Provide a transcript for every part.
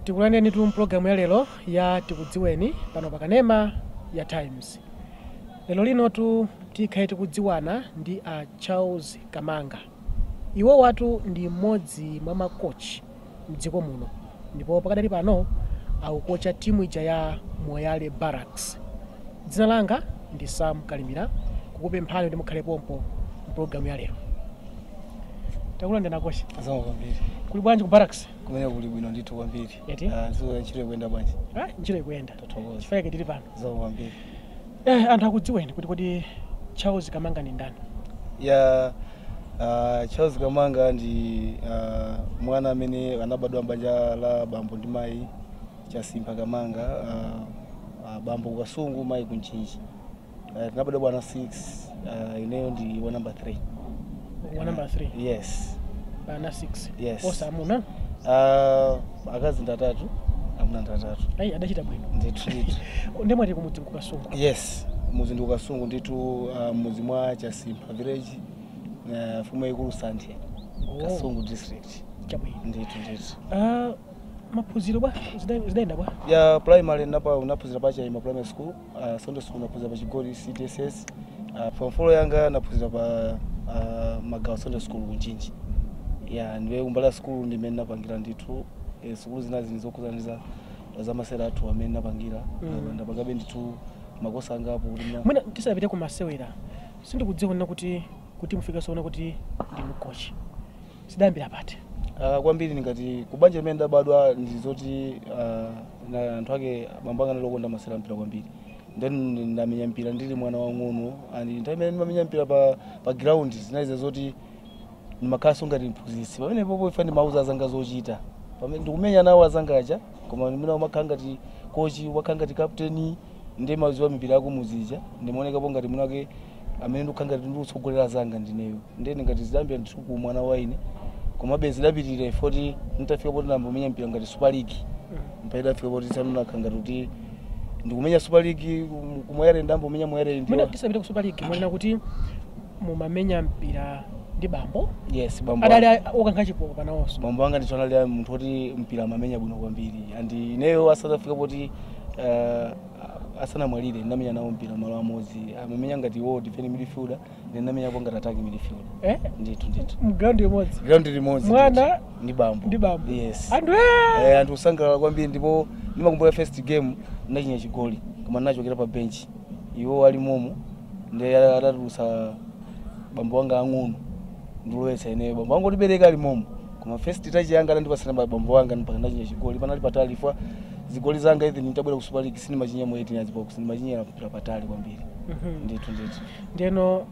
Tikulandireni tu mpulogalamu ya lero ya Tikudziweni pano pakanema ya Times. Lero lino tu tikhale tikudziwana ndi a Charles Kamanga. Iwo watu ndi mmodzi mwa makochi mdziko muno, ndipo pakadali pano akukocha timu ija ya Moyale Barracks. Dzina langa ndi Sam Kalimira, kukupemphani kuti mukhale pompo mpulogalamu ya lero. Takulandirani kochi. Zikomo kwambiri. Kuli bwanji ku Barracks? Kumene kuli bwino ndithu kwambiri. Eti? Ah, ntchito ikuyenda bwanji? Ah, ntchito ikuyenda. Tathokoza. Chifukwa tili pano. Zikomo kwambiri. Anthu akudziweni kuti kodi Charles Kamanga ndi ndani? Ya, Charles Kamanga ndi mwana amene anabadwa m'banja la bambo ndi mayi Chasimpha Kamanga, bambo ku Kasungu, mayi ku Mchinji. Tinabadwa bwana 6, ineyo ndi wa number 3. Wa number 3? Yes. Ana 6? Yes. Onse amuna? Akazi ndi atatu, amuna ndi atatu. Ayi, adachita bwino. Ndithu ndithu. Ndi mwati kumudzi ku Kasungu? Yes, mudzi ndi ku Kasungu ndithu, mudzi mwa Chasimpha village, mfumu yaikulu Santhe. Oh. Kasungu district. Chabwino. Ndithu ndithu. Maphunziro bwa zidayenda bwa? Ya, primary naphunzira pa Chaima Primary School, secondary school naphunzira pa Chigoli CDSS, form 4 yanga naphunzira pa Magawa Secondary School ku Mchinji. Ya, ndiwe kumbali school ndimene napangira ndithu, sukulu zinazi ndizokhuzaniza za masewera athu amene napangira. Ndapangabe ndithu makosa angapo kuti Mwina tisapite ku masewera, sindikudziwa kuti mufike soona kuti ndinu coach. Sidayambira pati? Kwambiri ndingati kubanja limene ndabadwa ndizoti na anthu ake bambo anga analokonda masewera mpira kwambiri. Then ndamenya mpira ndili mwana wang'ono, and nthawi imene ndimamenya mpira pa ground zinali zoti ndimakhalanso ngati mphunzitsi. Pamene popo ife ndimauza azanga zochita. Pamene ndikumenya nawo azanga aja, koma ndimene umakhala ngati coach, umakhala ngati captain, ndiye mazuwa mipira yako muzija, ndimaonekapo ngati mwina wake amene ndikukhala ngati ndikutsogolera azanga ndineyo. Ndiye ndingati zidayambira ndithu ku mwana wa ine. Komabe zidapitirira ifoti nditafika poti ndambomenya mpira ngati Super League. Mpaka idafika poti tsanuna ngati kuti ndikumenya Super League, ku Moyale ndambomenya Moyale ndiwo. Mwina tisapite ku Super League, mwina kuti mumamenya mpira ndi bambo? Yes, bambo. Adali okankha chipopo panawonso. Bambo anga ndithu anali munthu woti mpira amamenya bwino kwambiri. And ineyo asanafika poti asanamwalire ndamenya nawo mpira malo amodzi. Amamenya ngati iwo defending midfielder, then ndamenyapo ngati attacking midfielder. Ndithu ndithu. Mground imodzi. Ground limodzi. Mwana ndithu. Ndi bambo. Ndi bambo. Yes. Anthu Anthu kusangalala kwambiri ndipo ndimakumbukira first game ndachinya chigoli koma ndinachokera pa bench. Iwo ali momo ndi adatulutsa bambo wanga ang'ono ndilowetsa ineyo. Bambo wanga otibereka ali momo. Koma first touch yanga anandipasana bambo wanga mpaka ndachinya chigoli. Panali patali fwa zigoli zanga izi nditabwera ku Super League sindimachinya mu 18 yards box, ndimachinyira mpira patali kwambiri. Ndithu ndithu. Ndeno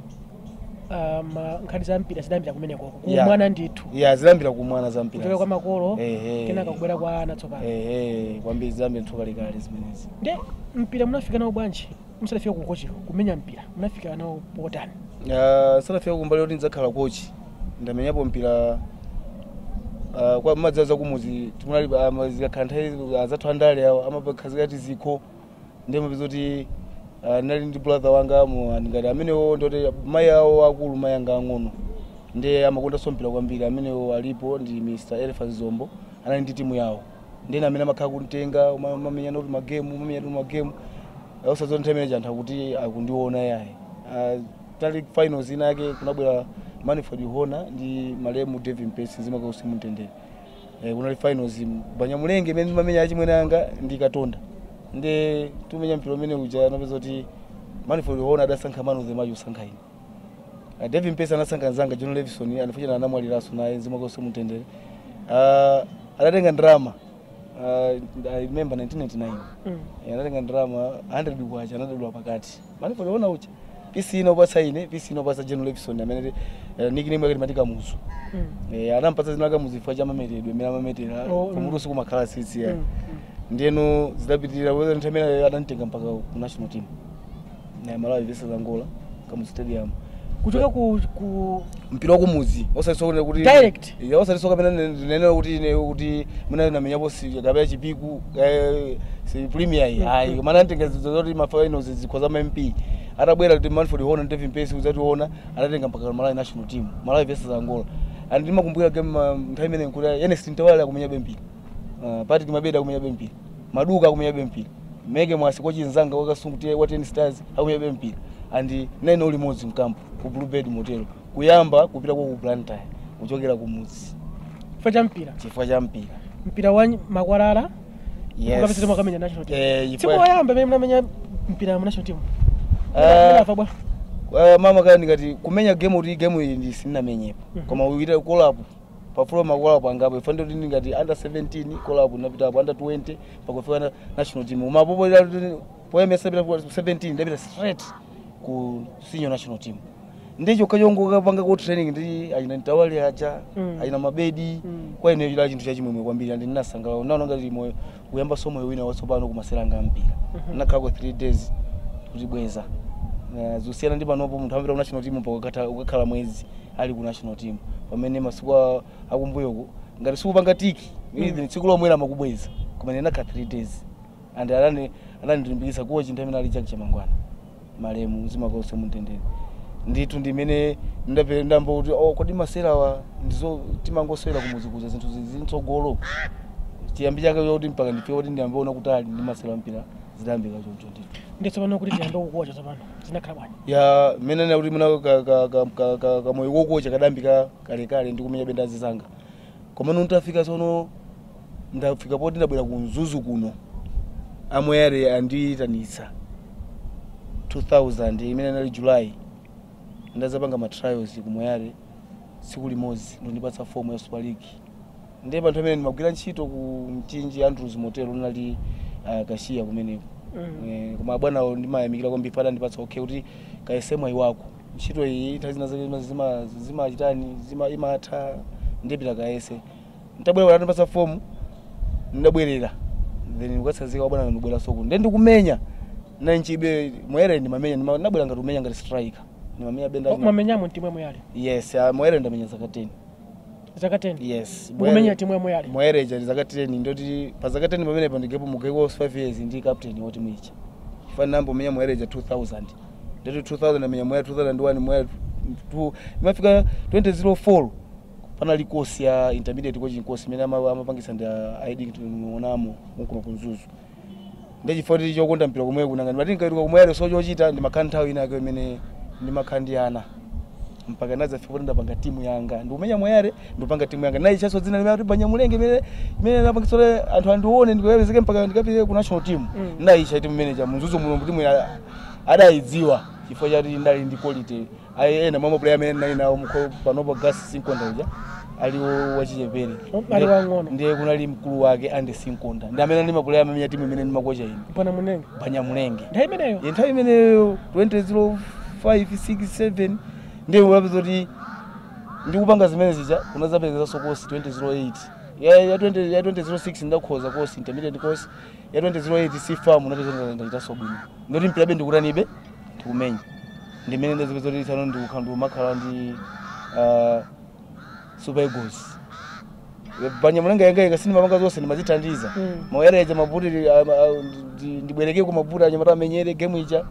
nkhani za mpira zidayambira kumeneko ku mwana ndithu. Yeah, zidayambira ku mwana za mpira. Kuchoka kwa makolo, kenaka kubwera kwa ana tsopano. Kwambiri zidayambira ndithu kalekale zimenezi. Nde mpira munafika nawo bwanji? Musadafika ku kochiko kumenya mpira, munafika nawo potani? Sadafika kumbali yoti ndidzakhala coach. Ndamenyapo mpira, kwa madzi za kumuzi, timunali, zikakhala nthawi azathu andale awo, amapakhazika ti zikho. Ndiye mapeza kuti, ndinali ndi brother wanga ngati amenewo ndoti mayi awo akulu, mayi anga ang'ono. Ndiye amakondanso mpira kwambiri, amenewo alipo ndi Mr. Elephant Zombo, anali ndi timu yawo. Ndiye amene amakhala kuntenga, umamenya noti magemu, umamenya noti magemu. Osadziwa nthawi imeneyi anthu akuti akundiona yayi. Tali finals ina yake kunabwera Manifold Hona ndi malemu David Mpesi nzima kwa usimu mtendere. Kunali finals Banyamulenge imene ndimamenya achimwene anga ndi Katonda. Ndi tumenya mpira umene uja anapeza kuti Manifold Hona adasankha man of the match usankha ine. David Mpesi anasankha nzanga John Levison, anafuchana anamwaliraso naye nzima kwa usimu mtendere. Adatenga drama. I remember 1999. Anatenga drama 100 kwacha anadulwa pakati. Manifold Hona ucha. Pisi ino pasa ine, pisi ino pasa John Levison amene nickname yake matika Muzu. Anampatsa zina lake Muzu chifukwa cha mametedwe, imene amametera, kumutu sikumakhala tsitsi ya. Ndiyeno zidapitirira, whether nthawi imene adanitenga mpaka ku national team. Na Malawi versus Angola, Kamuzu Stadium. Kuchoka ku mpira wa kumuzi osati kuti Direct? Ya, osati kapena nene kuti ne kuti muna namenyapo si kapena Chipiku, si Premier iyi. Hayi, koma anatenga zoti ma finals zikho za MP atabwera kuti Manford Hono ndi Devin Pace uzationa anatenga mpaka Malawi national team, Malawi versus Angola. And ndimakumbukira game nthawi imene nkuti Ernest Ntawale akumenya mpira, Patrick Mabeda akumenya mpira, Maduka akumenya mpira, Meke Mwasi kochi nzanga wakasungu wa 10 Stars akumenya mpira, and nene uli mkampu ku Bluebird Motel kuyamba kupita ku Blantyre kuchokera ku mudzi. Chifukwa cha mpira. Chifukwa cha mpira. Mpira wa makwalala. Yes. Ukapita mukamenya national team. Tsiku loyamba pamene munamenya mpira mu national team, munafa bwa? Mama kaya ndikati kumenya game kuti game iyi ndi sindinamenyepo, koma uite call up pafulo ma call up angapo ifande kuti ndingati under 17 call up napitapo under 20 pakufika national team umapopo poyemesa pita ku 17 ndapita straight ku senior national team. Ndicho kachongo kapanga ku training ndi achina Ntawali aja, achina Mabedi. Kwa ine chila chinthu chachimwemwe kwambiri and ndinasangalala naona ngati moyo kuyamba somoyo wina watsopano kumaseranga mpira. Nakhalako 3 days kutibweza. Zosiyana ndi panopo munthu amapita ku national team mpaka ukakhala mwezi ali ku national team, pamene masiku akumbuyoko ngati sikupanga tick even tsiku lomwe amakubweza. Koma ine nakhala 3 days and anandilimbikitsa coach nthawi imene ali Jack Chamangwana, malemu, mzimu wake mumtendere. Ndithu ndimene ndamba kuti, oh, kodi maserawa ndizo timangosewera kumuzi kuza zinthu zintsogolo chiyambi chake choti mpaka ndifike kuti ndiyambe kutali ndi masera mpira zidayambika choncho ndithu. Ndi tsopano kuti tiyambe kukocha tsopano zinakhala bwanji? Ya, mmene kuti muna kamoyo kokocha kadambika kalekale ndi kumenya bendazi zanga, koma ntafika tsono ndafika poti ndabwera ku Mzuzu kuno, amwere andiyitanitsa 2000 imene inali July. Ndazapanga ma trials ku Moyale tsiku limodzi, ndondipatsa fomu ya Super League. Ndiye panthu amene ndimagwira ntchito ku Mchinji Andrews Motel unali cashier kumeneko. Koma bwana ndimayamikira kwambiri pata ndipatsa okay kuti kayese mwayi wako, ntchito iyi nthawi zina zimachitani zima imatha, ndipita kayese. Ntabwera ndipatsa fomu, ndabwerera, then ndikatsanzika kwa bwana, ndibwera soko ndiye ndikumenya nanchibe Moyale ndimamenya ndabwera ngati umenya ngati striker ndimamenya benda. Oh, mwamenyamo timu ya Moyale? Yes, Moyale ndamenya zaka 10. Zaka 10? Yes. Mukumenya timu ya Moyale? Moyale ija zaka 10, ndoti pa zaka 10 pamene pandigepo mugeko 5 years ndi captain woti mwicha chifana nambo menya Moyale ija 2000, ndoti 2000 ndamenya Moyale, 2001 Moyale 2 imafika 2004 panali course ya intermediate coaching course imene amapangisa ndi Aidington onamo mukuno ku Mzuzu. Ndechifukwa tili chokonda mpira komwe kunanga ndimati nkairuka kumwere so chochita ndimakhala nthawi ina yake imene ndimakhala ndi ana mpaka ndadzafika kuti ndapanga timu yanga, ndikumenya Moyale, ndikupanga timu yanga nayichaso dzina limene kuti Banyamulenge imene imene napangisa anthu andione ndikapezeke mpaka ndikapite ku national team. Ndayicha timu manager Mzuzu muno timu adayidziwa chifukwa chati ndali ndi quality. Ayi, ena mwa player amene ndinali nawo mkho panopo Gas Sinkonda uja ali wachichepere. Oh, ali wang'ono. Ndiye kunali mkulu wake Ande Sinkonda ndi amene ndi ma player amene timu imene ndimakocha ine. Bwana Munenge? Banyamulenge. Nthawi imeneyo? Ye, nthawi imeneyo 2005 6 7 ndiye ukapeza kuti ndikupanga zimene zija kunadzapezekaso course 2008 ya 20 ya 2006 ndakhoza course, intermediate course ya 2008 CFAM unapeza ndachitaso bwino, ndoti mpirabe ndikutanibe ndikumenya ndimene ndazipeza kuti tsano ndikukhala ndikumakhala ndi Super Eagles. Banyamulenge yanga yanga sindimapanga zonse, ndimazithandiza. Moyereja maputi ndibwereke ku maputi anyamata amenyere game ija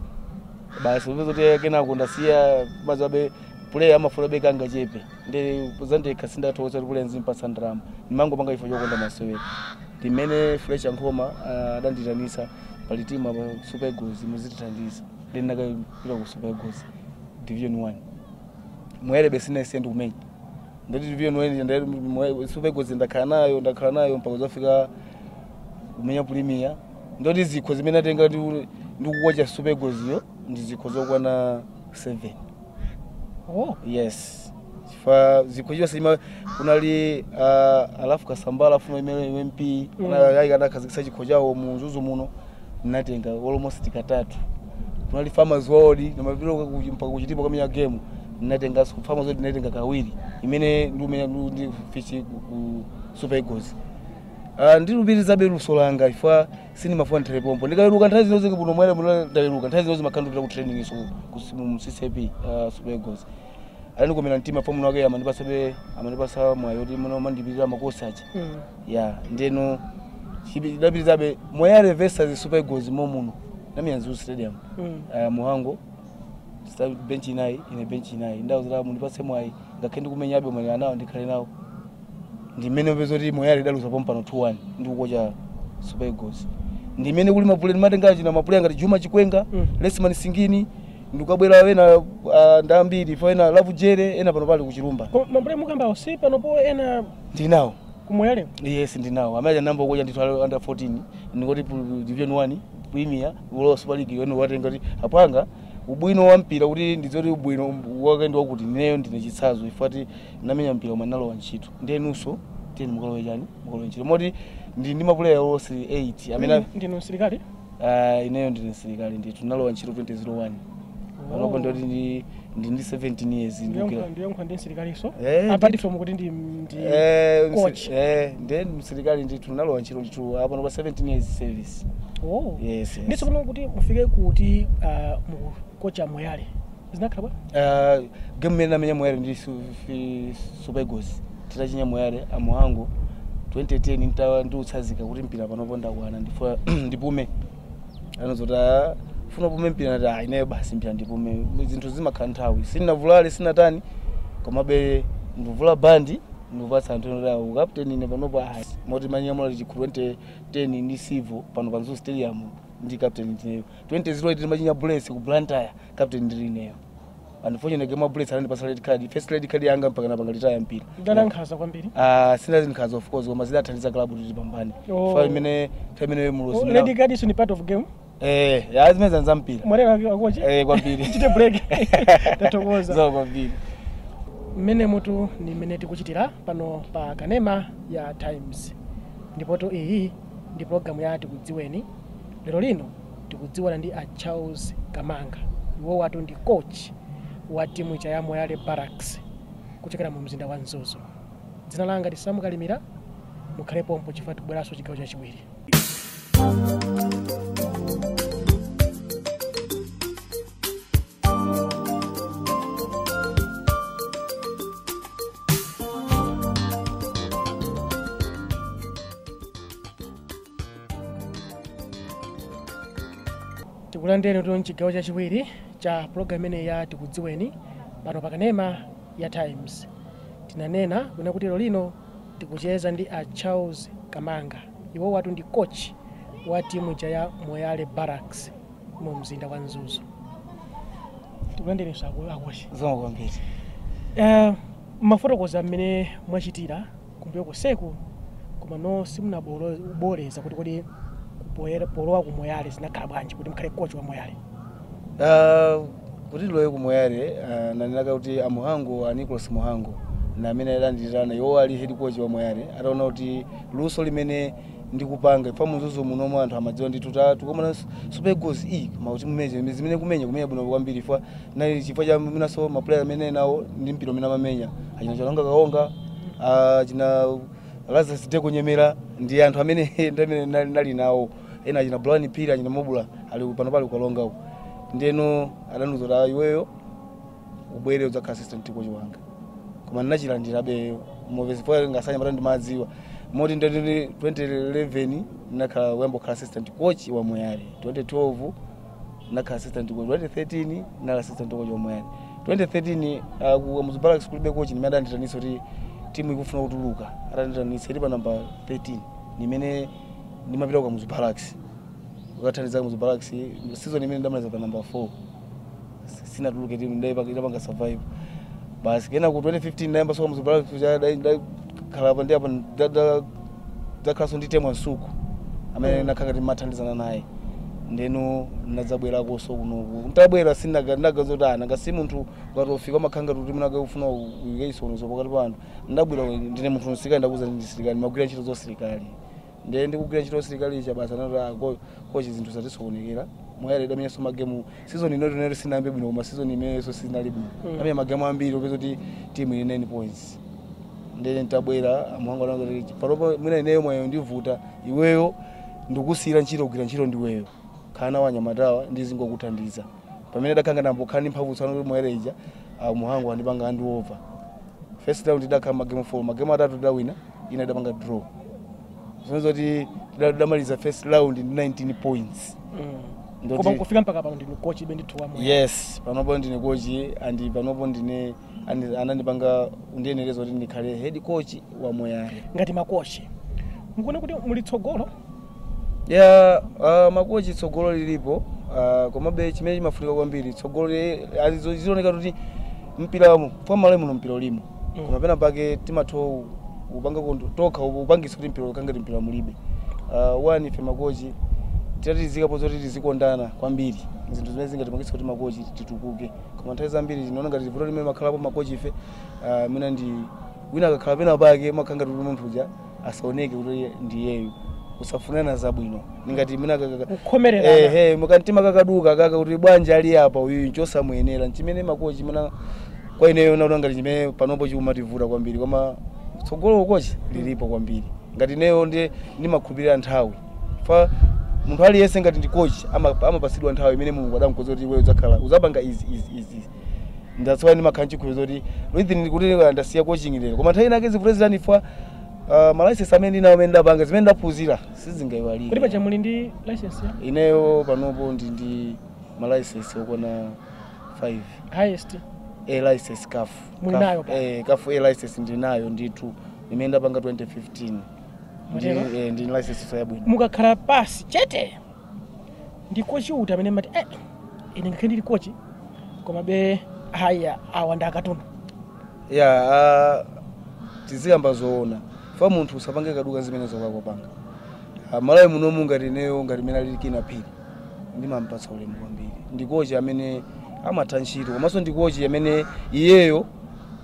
basi upeza kuti kenako ndasiya mazabe player amafuna be kanga chepe ndi zandekha sindathokoza kuti player nzimpatsa ndalama, ndimangopanga ifo chokonda masewera. Ndimene Fletcher Nkhoma adanditanisa pali timu apa Super Eagles muzitithandiza, ndi ndinakapita ku Super Eagles Division 1. Moyalebe sinasiye ndikumenya, ndati Division 1 Super Eagles ndakhala nayo mpaka zafika kumenya Premier. Ndoti zikho zimene atenga ndikukocha Super Eagles yo ndi zikho zokwana 7. Oh. Yes, chifukwa zikho chonse ima kunali alafu Kasambala afuna imene MP ayi adakhazikitsa chikho chawo mu Mzuzu muno, ndinatenga almost katatu. Kunali Farmers World, namapita mpaka kuchitipo kamenya game, ndinatenganso Farmers World, ndinatenga kawiri imene ndikumenya ndi fichi ku Super Eagles. Ndilupirizabe luso langa ifwa sindimafuna nthere pompo ndikaweruka nthawi zinozi kuno mwene muno ndaweruka nthawi zinozi makhandu ku training so ku CCP Super Eagles alandikomera mtima fo muno wake amandipasabe amandipasa mwayi kuti muno mandipirira makosi aja. Ya ndeno ndapirizabe Moyale versus Super Eagles momuno namiyanzu stadium. Muhango bench inayi ine bench inayi ndawuzira mundipase mwayi ngakhale ndikumenyabe mwene anawo ndikhale nawo ndimene upeza kuti Moyale idaluza pompano 2-1 ndikukocha Super Eagles ndimene kuli mapuleni matenga achina mapuleni ngati Juma Chikwenga. Lesman Singini ndikabwera wena ndambiri fo ena Lavu Jere ena pano pali kuchirumba. Mapuleni mukambawo si panopo ena ndinawo ku Moyale? Yes, ndinawo amene namba kukocha ndithu ali under 14 ndikoti division 1 Premier ulo Super League weno watenga kuti apanga ubwino wa mpira kuti ndizoti ubwino wake ndi wakuti ineyo ndine chitsanzo ifati namenya mpira umwe nalowa ntchito ndiyenunso tiyeni mukalowe chani mukalowe ntchito moti ndi mapuleya onse 8 amene Ndinu msilikali? Ineyo ndine msilikali ndithu nalowa ntchito 2001 panopo ndoti ndi 17 years ndikukira. Ndiyonkha ndi msilikaliso apart from kuti ndi coach. Then msilikali ndithu nalowa ntchito ndithu apano pa 17 years service. Oh. Yes. Ndiso kuno kuti mufike kuti mukocha Moyale zinakhala bwa? Game imene namenya Moyale ndi Super Eagles titachinya Moyale amuhango 2010 ntawa ndiutsazika kuti mpira panopo ndakwana ndifuna ndipume anozoti funa pume mpira nati ineyo basi mpira ndipume zinthu zimakhala nthawi sindinavulale sinatani komabe ndivula bandi ndikupatsa anthu ena kuti ukapteni ine panopo moti manyamula chikhu 2010 ndi Sivo pano pa Mzuzu Stadium ndi captain ndineyo 2008 timachinya Bullets ku Blantyre captain ndili ineyo. Unfortunately game Bullets anandipasa red card, first red card yanga mpaka napanga retire mpira. Ndanankhaza kwambiri. Sinazinkhaza of course koma zidathandiza club kuti tipambane. Oh. Fa imene nthawi imeneyo mulozi Red card is ni part of game. Ya zimene za mpira. Mwanena akochi. Kwambiri. Chite break. Tathokoza. Zawo kwambiri. Mmene mutu ni mmene tikuchitira pano pa kanema ya Times ndipoto iyi ndi pologalamu ya Tikudziweni. Lero lino tikudziwana ndi a Charles Kamanga. Iwo watu ndi coach wa timu ija ya Moyale Barracks kuchokera mu mzinda wa Mzuzu. Dzina langa ndi Samu Kalimira. Mukhale pompo chifukwa tikubweranso chigawo chachiwiri. Tikulandireni tu mchigawo chachiwiri cha program imene ya Tikudziweni pano pakanema ya Times. Tinanena kuna kuti lero lino tikucheza ndi a Charles Kamanga. Iwo watu ndi coach wa timu ija ya Moyale Barracks mu mzinda wa Mzuzu. Tikulandireni akochi. Zawo kwambiri. Mafotokoza mmene mwachitira kumbuyo kuseku koma no simunaboleza kuti kodi polowa ku Moyale zinakhala bwanji kuti mukhale coach wa Moyale? Kuti tilowe ku Moyale nanenaka kuti amuhango a Nicholas Muhango na amene adanditirana iwo ali head coach wa Moyale ataona kuti luso limene ndikupanga ifa Mzuzu munomwe anthu amadziwa ndithu tikomana Super Eagles e koma kuti mumenye zimene kumenya kumenya bwino kwambiri ifwa nali chifukwa cha minaso maplayer amene nawo ndi mpira umene amamenya achina Chalonga Kaonga, achina Lazarus Deko Nyemera ndi anthu amene ndi amene nali nawo ena achina Brown Pira achina Mobula ali pano pali kukalonga uko ndeno adanuza kuti iweyo ubwere udzakhala assistant coach wanga koma ndinachilandirabe movezi fo ngasanya mata ndimadziwa moti ndati 2011 ndinakhala kuyamba kukhala assistant coach wa Moyale, 2012 ndinakhala assistant coach, 2013 ndinali assistant coach wa Moyale. 2013 ku Kamuzu Barracks kulibe coach nimene adanditanitsa kuti timu ikufuna kutuluka atanditanitsa ili pa namba 13 nimene ndimapita ku Kamuzu Barracks kukathandiza Kamuzu Barracks season imene ndamaliza pa namba 4 sinatuluke timu ndayipanga survive basi. Kena ku 2015 ndayamba so Kamuzu Barracks ndakhala pa ndi apa ndakhalanso ndi Temwa Nsuku amene nakhala ngati mathandizana naye ndeno ndinadzabwerakonso kunoku ntabwera sindinagaza kuti nanga si munthu ngati ufika umakhala ngati kuti munaka ufuna uyike chisokonezo pakati pa anthu. Ndabwera ndine munthu msilikali ndakuza ndi msilikali ndimagwira ntchito zosilikali ndiye ndikugwira ntchito zosilikali icha basi anati coach zinthu zatisokonekera. Moyale idamenyanso magemu season ino tinali sinayambe bwino koma season imenenso sinali bwino. Amenya magemu ambiri upeza kuti timu ili 9 points. Ndene ntabwera amuhango anati panopo mwina ineyo mwayo ndivuta iweyo ndikusiyira ntchito kugwira ntchito ndiweyo kana wanyamatawa ndizingokuthandiza pamene dakhanga ndambokhala ndi mphamvu tsano kuti mwereja amuhango andipanga handover. First round ndidakhala magame 4 magame atatu ndawina ina idapanga draw. Zoti tidamaliza first round ndi 19 points. Koma kufika mpaka pano ndinu coach ibe ndithu wa Moyale. Yes, panopo ndine coach and panopo ndine anandipanga undiyenereza kuti ndikhale head coach wa Moyale. Ngati makochi mukuona kuti muli tsogolo? Yeah, makochi tsogolo lilipo, komabe chimene chimafunika kwambiri tsogolo zioneka kuti mpira kwa Malawi muno mpira ulimo. Koma pena pake timatho upanga tokha upangisa kuti mpira ukangati mpira mulibe. One ife makochi titatizika pozoti tizikondana kwambiri zinthu zimene zingatipangitse kuti makochi titukuke. Koma nthawi zambiri tinaona ngati vuto limene makhalapo makochi ife mwina ndi wina akakhala pena pake makhala ngati kuti munthu uja asaoneke kuti ndiyeyo usafunana zabwino ningati mwina kukhomererana ehe mukantima kakaduka kaka kuti bwanja ali apa uyu nchosamuyenera nchimene makochi mwina kwa ineyo naona ngati chimene panopo chikumativuta kwambiri. Koma tsogolo kochi lilipo kwambiri ngati ineyo ndi ndimakhulupirira nthawi fa munthu aliyense ngati ndi coach amapasidwa nthawi imene Mulungu adamukonza kuti iweyo udzakhala uzapanga izi izi izi. That's why ndimakhala nchikhulupiriro kuti within kuti ndasiya coaching lero koma nthawi inake zivuto zilanifa ma license amene ndinawo amene ndapanga zimene ndaphunzira sizingayiwalike. Kuti paja muli ndi license ya? Ineyo panopo ndi ma license okwana 5. Highest A license CAF. Muli nayo pa? CAF A license ndinayo ndithu imene ndapanga 2015. Mwatero? Ndi license so yabwino. Mukakhala pasi chete ndi kochi uti amene mati ine ngakhale ndili kochi komabe haya awa ndi akatundu? Ya, tiziyamba zoona fa munthu usapange kaduka zimene zokakopanga. Malawi munomu ngati ineyo ngati imene alili Kina Phiri ndimampatsa ulemu kwambiri. Ndi kochi amene amatha ntchito komanso ndi kochi amene iyeyo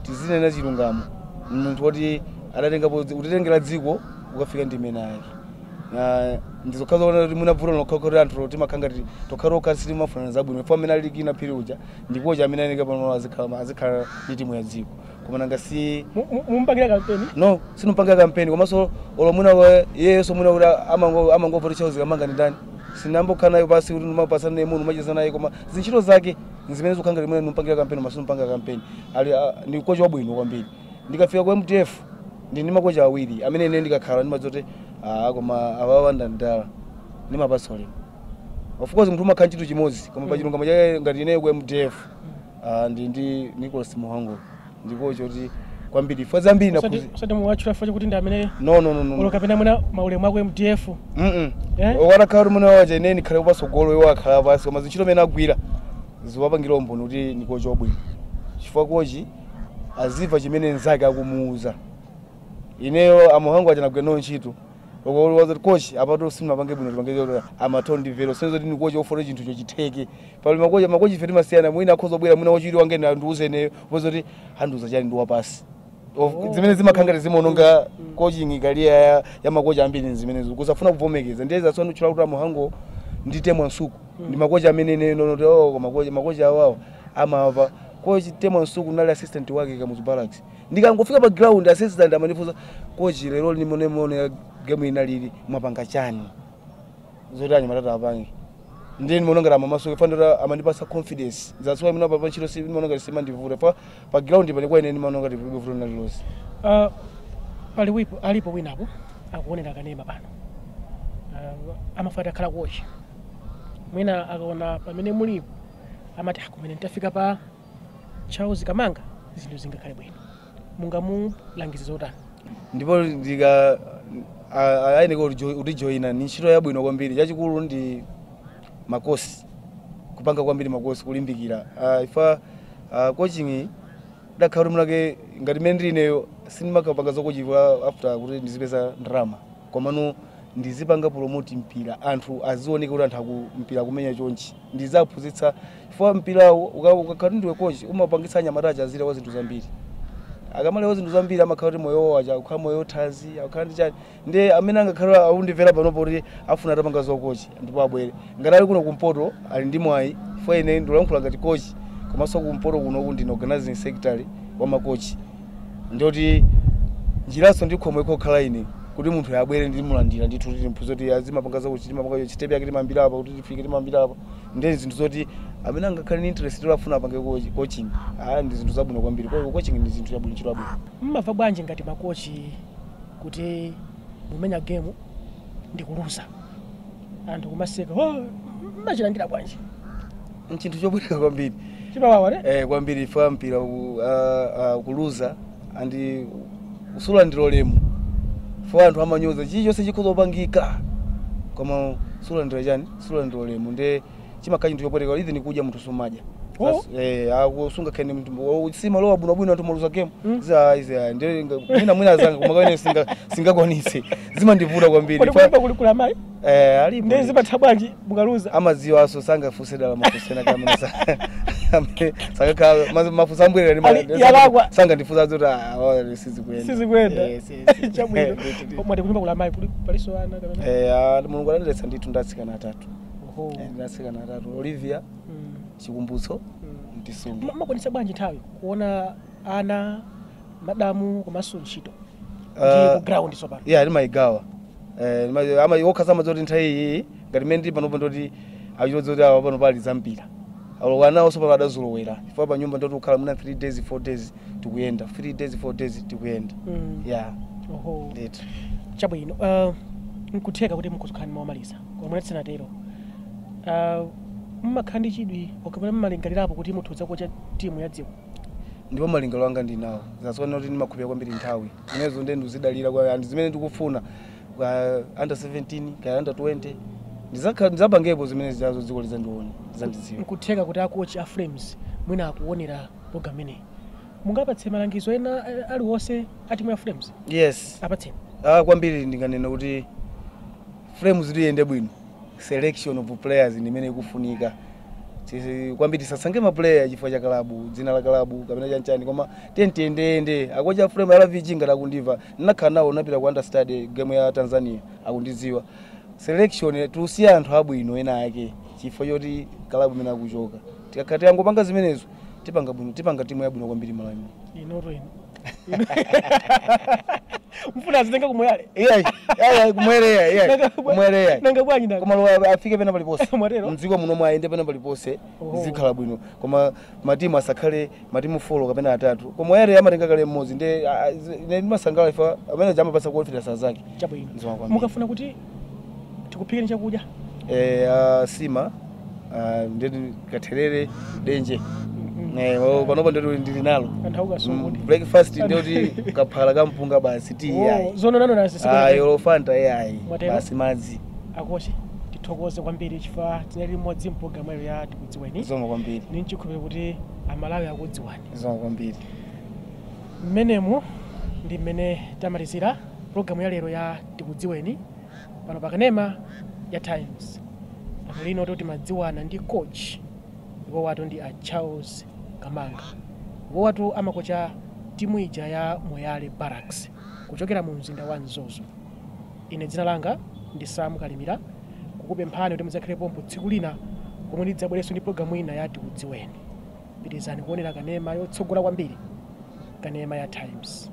tizinena chilungamo munthu woti adatengapo utitengera dziko ukafika ndi imene ali ndizokhala zoona kuti mwina vuto lokha kuti anthu timakhala ngati tokhatokha sitimafunana zabwino fo amene alili Kina Phiri uja ndi kochi amene anenge pano azikhala ndi timu ya dziko koma nanga si Mumpangira kampeni? No, sinumpanga kampeni komanso olo mwina iyeyo mwina kuti amangova Charles Kamanga ndi ndani sinambokhala naye pasi kuti ndimapasana naye munthu umacheza naye koma zintchito zake zimene zikukhala ngati mwina ndimpangira kampeni koma sinumpanga kampeni ali ndi kochi wabwino kwambiri. Ndikafika ku MDF ndi makochi awiri amene ine ndikakhala ndimadzoti koma awawa ndandala ndimapasa ulemu. Of course munthu umakhala ntchito chimodzi koma pa chilungamo chake ngati ineyo ku MDF ndi Nicholas Muhango ndi kochi oti kwambiri fo zambiri naphunzira. Usati muwatchula fo kuti ndi amene No, no, no, no. olo kapena mwina maulemu ako MDF? Eh? Watakhala kuti mwina wacha ine ndikhale kupatsogolo iwo akhala pasi koma zintchito imene agwira ziwapangira umboni kuti ndi kochi wabwino chifukwa kochi azimva chimene nzake akumuuza. Ineyo amuhango aja nagwira nawo ntchito wazati kochi apato simapange bwino tipange choti amatho ndimvero senzo kuti ndi kochi ofuna chinthu chochitheke pali makochi ife timasiyana mwina akhoza kubwera mwina wachiwiri wange andiuze ineyo upeza kuti andiuza chani ndi wapasi. Zimene zimakhala ngati zimaononga coaching career ya makochi ambiri zimenezo kusafuna kuvomekeza. Ndiye zasona kutchula kuti amuhango ndi Temwa Nsuku ndi makochi amene ine nonoti oh makochi awawo amava. Coach Temwa Nsuku nali assistant wake Kamuzu Barracks. Ndikangofika pa ground assistant amanifunsa coach lero nimone game inalili mwapanga chani zoti anyamatata apange ndiye ndimaona ngati amamasuka fanira amandipasa confidence. That's why mina pa ntchito ndimaona ngati simandivuta pa ground pane kwa ine ndimaona ngati palibe vuto lililonse. Pali wipo alipo winapo akuonera kanema pano amafuna akhala kochi mwina akaona pamene mulipo amati "Ah, kumene nditafika pa Charles Kamanga zinthu zingakhale bwino." Mungamulangize zotani? Ndipo ndika ayeneka utijoyina ni ntchito yabwino kwambiri. Chachikulu ndi makosi kupanga kwambiri makosi kulimbikira. Ifa coaching dakhala kuti munake ngati mmene ndili ineyo sindimakapanga zokochipa after kuti ndizipeza ndalama komano ndizipanga promote mpira anthu azioneka kuti anthu aku mpira kumenya chonchi ndizaphunzitsa chifukwa mpirawo ukakhala ndiwe coach umapangitsa anyamata azira kwa zinthu zambiri akamalewa zinthu zambiri amakhala kuti moyo wawo aja akukhala moyo wothanzi akukhala ndi chani. Ndiye amene angakhala akundimvera panopo kuti afuna atapanga zokochi ndipo abwere ngati ali kuno kumpoto ali ndi mwayi chifukwa ine ndikulankhula ngati coach komanso kumpoto kunoku ndine organizing secretary wa makochi ndiyoti Njiraso ndi khomwe kokhala ine kuti munthu yabwere ndimulandira ndithu kuti mphuzo kuti azimapanga zakuti timapanga chitepe yake timambira apa kuti tifike timambira apa ndi zinthu zoti amene angakhale ni interest lafuna apange coaching ndi zinthu zabwino kwambiri. Kwa coaching ndi zinthu zabwino ntchito yabwino. Mmamva bwanji ngati makochi kuti mumenya game ndi kuluza anthu kumaseka, oh, mmachilandira bwanji? Nchinthu chobwereka kwambiri. Chimawawa ne? Kwambiri ife mpira kuluza andi usulandira ulemu fo anthu amanyoza chilichonse chikhoza kupangika koma sulandira chani sulandira ulemu nde chimakhala chinthu chobwereka even kudya munthu sumadya. Oh. Akusunga kheni munthu sima lowa bwinobwino anthu maluza game. Mm. Za nde mwina zanga koma kaene singakwanitse zimandivuta kwambiri. Kodi kulemba kuli kula mayi? Alipo. Ndi zimatha bwanji mukaluza? Amadziwa aso sangafuse dala mafusena kamene sangakhala mafusa ambwerera ndi Ali- yalakwa. sangandifusa zoti sizikuyenda. Sizikuyenda. Si. Chabwino. Ndithu. Mwati kunyumba kula mayi kuli paliso ana kapena? Mulungu anandiletsa ndithu ndatsikana atatu. Oho. Ndatsikana atatu Olivia, Chikumbutso, Mtisunge. Mmakwanitsa bwanji nthawi kuona ana madamu komanso ntchito ndi ku ground tsopano? Yeah, ndimayigawa. Okha samadzoti nthawi iyi ngati mmene ndili panopo ndoti achitodzi kuti awa pano pali zampira. Alo anawo pano adazolowera chifukwa pa nyumba ndoti kukhala muna 3 days 4 days tikuyenda 3 days 4 days tikuyenda. Yeah. Oho. Ndithu. Chabwino. Nkutheka kuti mukuzikhala ndi mawamaliza koma munatsenatero mmakhala ndi chidwi okapena mmalingalirapo kuti muthu udzakocha timu ya dziko? Ndipo malingalo anga ndinawo zasona kuti ndimakhupira kwambiri nthawi zimenezo nde ndizidalira kwa anthu zimene ndikufuna kwa under 17 kaya under 20 ndizapangepo zimene zizazo dziko lizandione lizandidziwa. Nkutheka kuti akochi a Flames mwina akuonera program imeneyi, mungapatse malangizo ena aliwonse a timu ya Flames? Yes. Apatseni. Kwambiri ndinganena kuti Flames tiyende bwino, selection of players ndi imene ikufunika. Kwambiri tisasankhe ma player chifukwa cha kalabu, dzina la kalabu kapena chanchani, koma tiyendeyende akocha Flame LVG ngati akundimva, ndinakhala nawo napita ku understudy game ya Tanzania akundidziwa. Selection tusiya anthu abwino ena ake chifukwa choti kalabu imene akuchoka. Tikakhala tiyangopanga zimenezo tipanga bwino, tipanga timu yabwino kwambiri Malawi muno. Inoto ino mfuna azitenga kumuyale? Iyayi, iyayi, kumwere iyayi, kumwere iyayi. Nanga bwanji nanga? Koma lowa afike pena paliponse. Mwatero? Mdziko muno mwayende pena paliponse Oho. zikhala bwino koma matimu asakhale matimu 4 kapena atatu koma yare amatenga kale mmodzi nde ine ndimasangalala ifa amene amapasa confidence azake. Chabwino. Nzoma kwambiri. Mukafuna kuti tikuphikeni chakudya? Sima ndeti katherere denje. Panopa ndeti ndili nalo. Anthu akukasunguni. Breakfast ndoti kaphala kampunga basi tea yayi. Zononano nazi? Ayi, fanta yayi. Mwatero? Basi madzi. Akoche, tithokoze kwambiri chifukwa tinali limodzi mpulogalamu ero ya Tikudziweni. Zoma kwambiri. Ninchikhulupiriro kuti Amalawi akudziwani. Zoma kwambiri. Mmenemu ndi mmene tamalizira pulogalamu ya lero ya Tikudziweni pano pakanema ya Times. Lero lino timadziwana ndi coach, iwo watu ndi a Charles Kamanga. Iwo watu amakocha timu ija ya Moyale Barracks kuchokera mu mzinda wa Mzuzu. Ine dzina langa ndi Sam Kalimira, kukupemphani kuti mudzakhalepo tsiku lina pomwe ndidzabwerenso ndi pulogalamu ina ya Tikudziweni. Pitirizani kuonera kanema yotsogola kwambiri, kanema ya Times.